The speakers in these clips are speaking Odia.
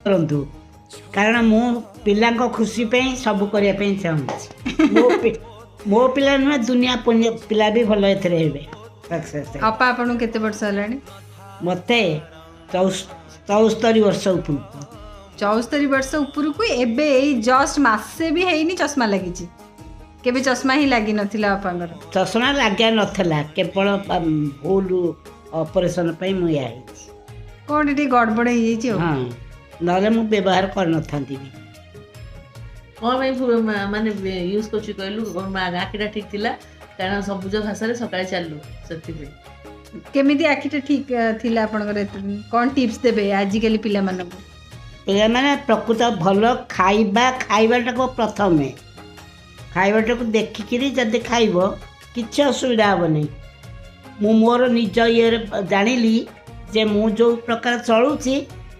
କରନ୍ତୁ, କାରଣ ମୁଁ ପିଲାଙ୍କ ଖୁସି ପାଇଁ ସବୁ କରିବା ପାଇଁ ଚାହୁଁଛି। ମୋ ପିଲା ନୁହେଁ, ଦୁନିଆ ପିଲା ବି ଭଲ ଏଥିରେ ହେବେ ସକ୍ସେସ୍। ଅପା, ଆପଣଙ୍କୁ କେତେ ବର୍ଷ ହେଲାଣି? ମୋତେ 74 ବର୍ଷ ଉପରକୁ। 74 ବର୍ଷ ଉପରକୁ। ଏବେ ଏଇ ଜଷ୍ଟ ମାସେ ବି ହେଇନି ଚଷମା ଲାଗିଛି। କେବେ ଚଷମା ହିଁ ଲାଗିନଥିଲା ଅପାଙ୍କର। ଚଷମା ଲାଗିବା ନଥିଲା, କେବଳ ଭୁଲ ଅପରେସନ୍ ପାଇଁ ମୁଁ ଇଆ ହେଇଛି। କ'ଣ ଟିକେ ଗଡ଼ବଡ଼ ହେଇଯାଇଛି ଆଉ। ହଁ, ନହେଲେ ମୁଁ ବ୍ୟବହାର କରିନଥାନ୍ତି ବି। କ'ଣ ପାଇଁ ମାନେ ୟୁଜ୍ କରୁଛୁ କହିଲୁ? ଆଖିଟା ଠିକ୍ ଥିଲା, କାରଣ ସବୁଜ ଘାସରେ ସକାଳେ ଚାଲିଲୁ, ସେଥିପାଇଁ। କେମିତି ଆଖିଟା ଠିକ୍ ଥିଲା ଆପଣଙ୍କର ଏତେ ଦିନ? କ'ଣ ଟିପ୍ସ ଦେବେ ଆଜିକାଲି ପିଲାମାନଙ୍କୁ? ପିଲାମାନେ ପ୍ରକୃତ ଭଲ ଖାଇବା, ଖାଇବାଟାକୁ ପ୍ରଥମେ ଖାଇବାଟାକୁ ଦେଖିକିରି ଯଦି ଖାଇବ କିଛି ଅସୁବିଧା ହେବନି। ମୁଁ ମୋର ନିଜ ଇଏରେ ଜାଣିଲି ଯେ ମୁଁ ଯେଉଁ ପ୍ରକାର ଚଳୁଛି,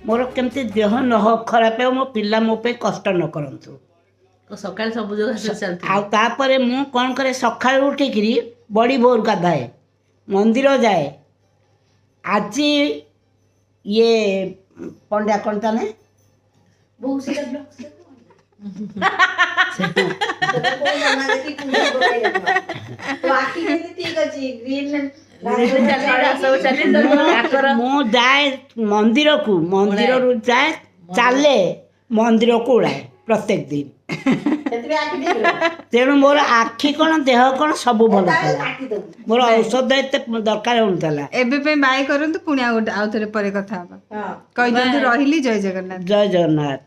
ମୋର କେମିତି ଦେହ ନ ଖରାପ ହେବ, ମୋ ପିଲା ମୋ ପାଇଁ କଷ୍ଟ ନ କରନ୍ତୁ। ସକାଳେ ସବୁଜ ଘାସରେ ଚାଲୁଥିଲି। ଆଉ ତାପରେ ମୁଁ କ'ଣ କରେ, ସକାଳୁ ଉଠିକିରି ବଡ଼ି ଭୋରୁ ଗାଧାଏ, ମନ୍ଦିର ଯାଏ। ଆଜି ଇଏ ପଣ୍ଡା କ'ଣ ତା ନାଁ? ବହୁତ ସେଟା ବ୍ଲକ୍। ଆଖି କେମିତି ଠିକ ଅଛି? ଗ୍ରୀନ ମୁଁ ଯାଏ ମନ୍ଦିରକୁ, ମନ୍ଦିରରୁ ଯାଏ ଚାଲେ, ମନ୍ଦିରକୁ ଉଡ଼ାଏ ପ୍ରତ୍ୟେକ ଦିନ। ସେଥିପାଇଁ ଆଖି ଠିକ ରହିବ। ତେଣୁ ମୋର ଆଖି କ'ଣ ଦେହ କ'ଣ ସବୁ ଭଲ ତାହେଲେ ଥିଲା। କାଟିଦବୁ। ମୋର ଔଷଧ ଏତେ ଦରକାର ହେଉନଥିଲା। ଏବେ ପାଇଁ ବାଏ କରନ୍ତୁ, ପୁଣି ଆଉ ଗୋଟେ ଆଉ ଥରେ ପରେ କଥା ହବା। ହଁ। କହିଦିଅନ୍ତୁ, ରହିଲି, ଜୟ ଜଗନ୍ନାଥ। ଜୟ ଜଗନ୍ନାଥ।